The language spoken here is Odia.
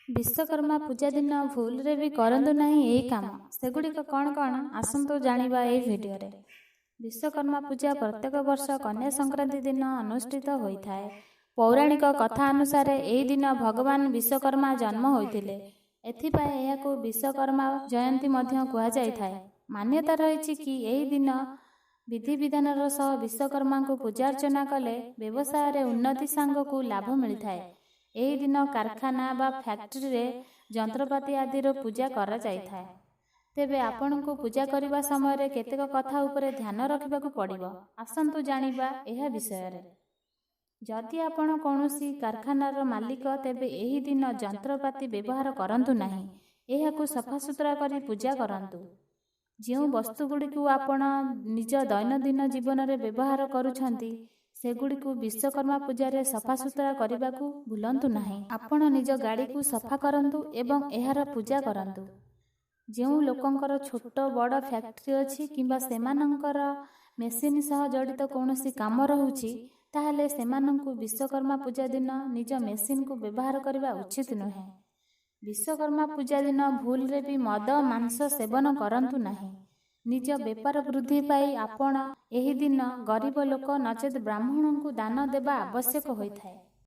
ବିଶ୍ୱକର୍ମା ପୂଜା ଦିନ ଭୁଲରେ ବି କରନ୍ତୁ ନାହିଁ ଏହି କାମ। ସେଗୁଡ଼ିକ କ'ଣ କ'ଣ, ଆସନ୍ତୁ ଜାଣିବା ଏହି ଭିଡ଼ିଓରେ। ବିଶ୍ୱକର୍ମା ପୂଜା ପ୍ରତ୍ୟେକ ବର୍ଷ କନ୍ୟା ସଂକ୍ରାନ୍ତି ଦିନ ଅନୁଷ୍ଠିତ ହୋଇଥାଏ। ପୌରାଣିକ କଥା ଅନୁସାରେ ଏହି ଦିନ ଭଗବାନ ବିଶ୍ୱକର୍ମା ଜନ୍ମ ହୋଇଥିଲେ। ଏଥିପାଇଁ ଏହାକୁ ବିଶ୍ୱକର୍ମା ଜୟନ୍ତୀ ମଧ୍ୟ କୁହାଯାଇଥାଏ। ମାନ୍ୟତା ରହିଛି କି ଏହି ଦିନ ବିଧିବିଧାନର ସହ ବିଶ୍ୱକର୍ମାଙ୍କୁ ପୂଜାର୍ଚ୍ଚନା କଲେ ବ୍ୟବସାୟରେ ଉନ୍ନତି ସାଙ୍ଗକୁ ଲାଭ ମିଳିଥାଏ। ଏହି ଦିନ କାରଖାନା ବା ଫ୍ୟାକ୍ଟ୍ରିରେ ଯନ୍ତ୍ରପାତି ଆଦିର ପୂଜା କରାଯାଇଥାଏ। ତେବେ ଆପଣଙ୍କୁ ପୂଜା କରିବା ସମୟରେ କେତେକ କଥା ଉପରେ ଧ୍ୟାନ ରଖିବାକୁ ପଡ଼ିବ। ଆସନ୍ତୁ ଜାଣିବା ଏହା ବିଷୟରେ। ଯଦି ଆପଣ କୌଣସି କାରଖାନାର ମାଲିକ, ତେବେ ଏହି ଦିନ ଯନ୍ତ୍ରପାତି ବ୍ୟବହାର କରନ୍ତୁ ନାହିଁ। ଏହାକୁ ସଫାସୁତୁରା କରି ପୂଜା କରନ୍ତୁ। ଯେଉଁ ବସ୍ତୁଗୁଡ଼ିକୁ ଆପଣ ନିଜ ଦୈନନ୍ଦିନ ଜୀବନରେ ବ୍ୟବହାର କରୁଛନ୍ତି, ସେଗୁଡ଼ିକୁ ବିଶ୍ୱକର୍ମା ପୂଜାରେ ସଫାସୁତୁରା କରିବାକୁ ଭୁଲନ୍ତୁ ନାହିଁ। ଆପଣ ନିଜ ଗାଡ଼ିକୁ ସଫା କରନ୍ତୁ ଏବଂ ଏହାର ପୂଜା କରନ୍ତୁ। ଯେଉଁ ଲୋକଙ୍କର ଛୋଟ ବଡ଼ ଫ୍ୟାକ୍ଟ୍ରି ଅଛି କିମ୍ବା ସେମାନଙ୍କର ମେସିନ୍ ସହ ଜଡ଼ିତ କୌଣସି କାମ ରହୁଛି, ତାହେଲେ ସେମାନଙ୍କୁ ବିଶ୍ୱକର୍ମା ପୂଜା ଦିନ ନିଜ ମେସିନ୍କୁ ବ୍ୟବହାର କରିବା ଉଚିତ ନୁହେଁ। ବିଶ୍ୱକର୍ମା ପୂଜା ଦିନ ଭୁଲରେ ବି ମଦ, ମାଂସ ସେବନ କରନ୍ତୁ ନାହିଁ। ନିଜ ବେପାର ବୃଦ୍ଧି ପାଇଁ ଆପଣ ଏହି ଦିନ ଗରିବ ଲୋକ ନଚେତ ବ୍ରାହ୍ମଣଙ୍କୁ ଦାନ ଦେବା ଆବଶ୍ୟକ ହୋଇଥାଏ।